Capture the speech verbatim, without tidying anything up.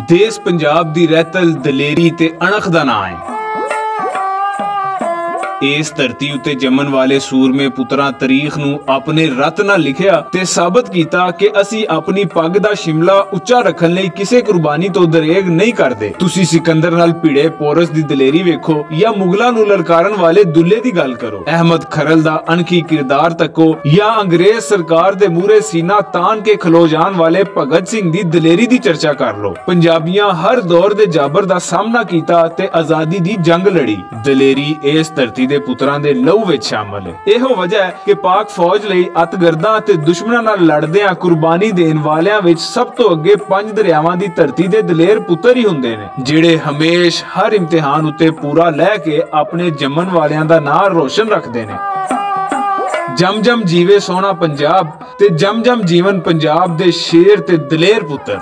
دیس پنجاب دی رہتل دلیری تے اݨکھ دا ناں ہے۔ اس دھرتی اتے جمن والے سورمے پتراں تاریخ نوں اپنے رت نال لکھیا تے ثابت کیتا کہ اسی اپنی پگ دا شملہ اچا رکھن لئی کسے قربانی تو دریغ نہیں کردے۔ تسی سکندر نال بھیڑے پورس دی دلیری ویکھو یا مغلاں نوں للکارن والے دلے دی گل کرو، احمد کھرل دا انکھی کردار تکو یا انگریز سرکار دے مورے سینہ تان کے کھلو جان والے بھگت سنگھ دی دلیری دی چرچا کر لو۔ پنجابیاں ہر دور دے جابر دا سامنا کیتا تے آزادی دی جنگ لڑی۔ دلیری اس دھرتی دے پتراں دے لہو وچ شامل ہے۔ ایہو وجہ ہے کہ پاک فوج لئی ات گرداں تے دشمناں نال لڑدیاں قربانی دین والیاں وچ سب تو اگے پنج دریاواں دی دھرتی دے دلیر پتر ہی ہوندے نے، جڑے ہمیش ہر امتحان اتے پورا لے کے اپنے جمن والیاں دا ناں روشن رکھدے نے۔ جم جم جیوے سونا پنجاب تے جم جم جیون پنجاب دے شیر تے دلیر پتر۔